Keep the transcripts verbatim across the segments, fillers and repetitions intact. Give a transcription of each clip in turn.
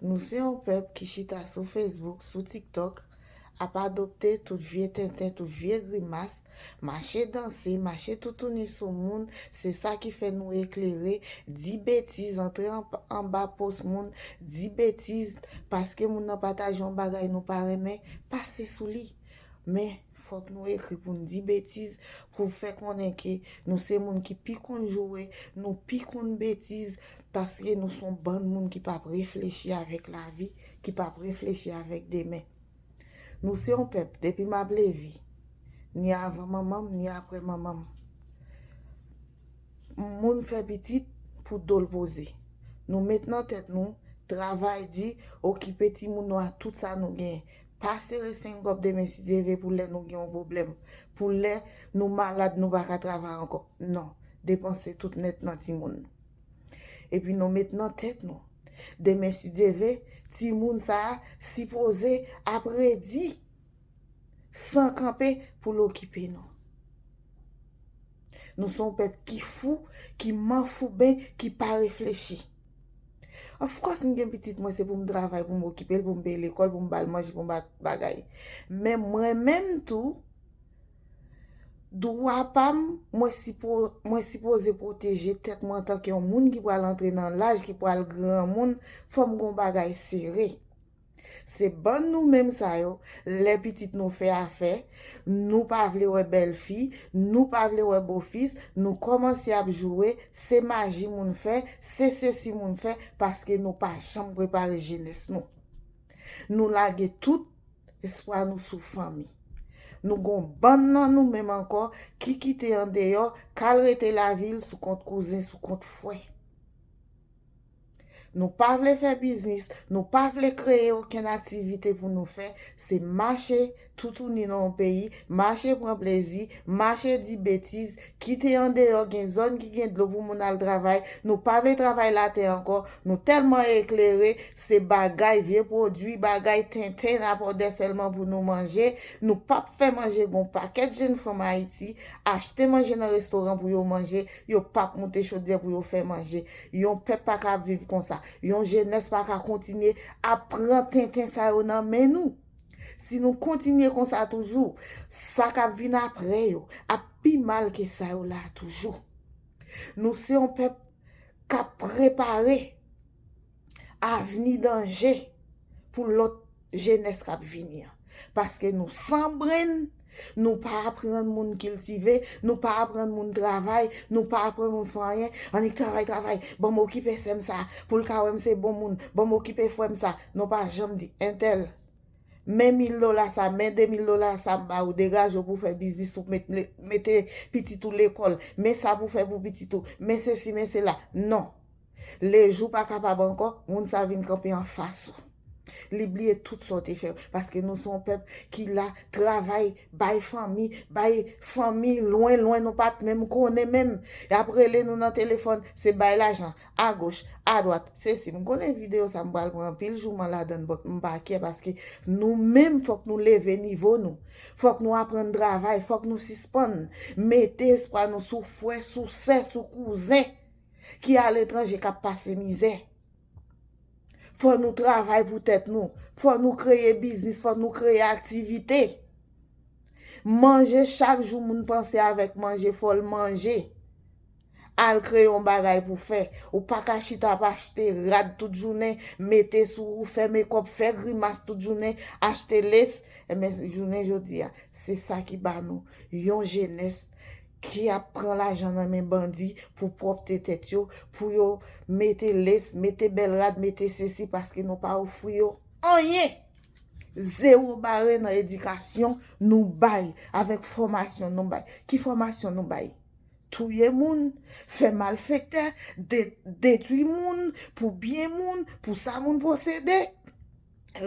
Nou se yon pèp ki chita sou Facebook, sou TikTok, ap adopte tout vye tenten, tout vye grimas, mache danse, mache toutouni sou moun, se sa ki fè nou eklere, di betiz, antre an, anba pòs moun, di betiz, paske moun nan pataje yon bagay nou pa renmen, pase sou li. Men, fòk nou ekri pou n di betiz, pou fè konnen ke nou se moun ki pi konn joure, nou pi konn betiz, paske nou se yon bann moun ki p ap reflechi avèk lavi, ki p ap reflechi avèk demen. Nou se yon pèp, depi m ap leve, ni avan manman m, ni apre manman m. Moun fè pitit pou do l poze. Nou met nan tèt nou, travay di, okipe timoun nou a tout sa nou genyen. Pa sere senk kòb demen si Dye ve pou lè nou gen yon pwoblèm. Pou lè nou malad, nou pa ka travay ankò. Non, depanse tout nèt nan timoun nou. Epi nou met nan tèt nou, demen si Dye ve, timoun sa a sipoze ap redi san kanpe pou l okipe nou. Nou se yon pèp ki fou, ki manfouben, ki pa reflechi. Of course, m gen pitit mwen, se pou m travay, pou m okipe l, pou m peye lekòl, pou m ba l manje, pou m ba bagay. Men mwen menm tou, dwa pa m, mwen sipo, mwen sipoze pwoteje tèt mwen antanke yon moun ki pral antre nan laj, ki pral granmoun, fò m gon bagay sere. Se bann nou menm sa yo, lè pitit nou fè afè, nou pa vle wè bèlfi, nou pa vle wè bofis, nou kòmanse ap joure, se maji moun fè, se sesi moun fè, paske nou pa janm prepare jenès nou. Nou lage tout espwa nou sou fanmi. Nou gon bann nan nou menm ankò ki kite andeyò, k al rete lavil sou kont kouzen, sou kont frè. Nou pa vle fè biznis, nou pa vle kreye okenn aktivite pou nou fè, se mache toutouni nan yon peyi, mache pran plezi, mache di betiz, kite andeyò gen zòn ki gen dlo pou moun al travay, nou pa vle travay latè ankò, nou tèlman eklere, se bagay vye pwodui, bagay tenten, rapòdè sèlman pou nou manje, nou p ap fè manje, gon pakèt jenn fanm Ayiti, achte manje nan restoran pou yo manje, yo p ap moute chodyè pou yo fè manje. Yon pèp pa ka ap viv konsa. Yon jenès pa ka kontinye ap pran tenten sa yo nan men nou. Si nou kontinye konsa toujou, sa k ap vin apre yo ap pi mal ke sa yo la toujou. Nou se yon pèp k ap prepare avni danje pou lòt jenès k ap vini an. Paske nou san brenn, nou pa aprann moun kiltive, nou pa aprann moun travay, nou pa aprann moun fè anyen. Annik travay, travay, ban m okipe sè m sa, pou l ka wè m se bon moun, ban m okipe frè m sa. Nou pa janm di, entèl, men mil dola sa, men de mil dola sa m ba ou, degaje w pou w fè biznis ou, met, mete pitit ou lekòl, men sa pou w fè pou pitit ou, men sesi, men sela. Non. Lejou pa kapab ankò, moun sa vin kanpe anfas ou. Li bliye tout sa w te fè, paske nou se yon pèp ki la travay, bay fanmi, bay fanmi lwen, lwen, nou pa t menm konnen menm. Y ap rele nou nan telefòn, se bay lajan, agoch, adwat, sesi. M konnen videyo sa m pral pran anpil jouman ladan l, but m pa kè, paske nou menm fòk nou leve nivo nou. Fòk nou aprann travay, fòk nou sispann mete espwa nou sou frè, sou sè, sou kouzen ki aletranje k ap pase mizè. Fò nou travay pou tèt nou. Fò nou kreye biznis, fò nou kreye aktivite. Manje chak jou, moun panse avèk manje, fò l manje. Al kreye yon bagay pou fè. Ou pa ka chita ap achte rad tout jounen, mete sou ou, fè mekòp, fè grimas tout jounen, achte les. Enben, jounen jodi a, se sa ki ba nou yon jenès ki ap pran lajan nan men bandi pou pwòpte tèt yo, pou yo mete les, mete bèl rad, mete sesi, paske nou pa ofri yo anyen. Zewo bare nan edikasyon nou bay, avèk fòmasyon nou bay. Ki fòmasyon nou bay? Touye moun, fè malfektè, de-, detwi moun, pou byen moun, pou sa moun posede,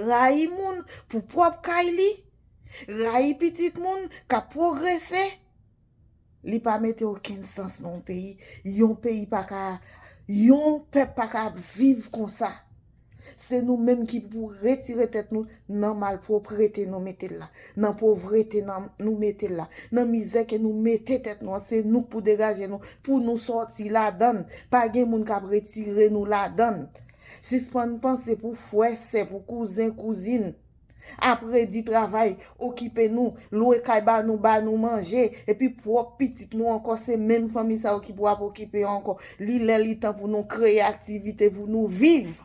rayi moun pou pwòp kay li, rayi pitit moun k ap pwogrese. Li pa mete okenn sans nan yon peyi. Yon peyi pa ka, yon pèp pa ka ap viv konsa. Se nou menm ki pou retire tèt nou nan malpwoprete nou mete l la, nan povrete nan, nou mete l la, nan mizè ke nou mete tèt nou an, se nou k pou degaje nou, pou nou sòti ladan l. Pa gen moun k ap retire nou ladan l. Sispann panse pou frè, sè, pou kouzen, kouzin. Apre di travay, okipe nou, lwe kay ba nou, ba nou manje, epi pwòp pitit nou ankò, se menm fanmi sa yo ki pou ap okipe yo ankò. Li lè li tan pou nou kreye aktivite pou nou viv.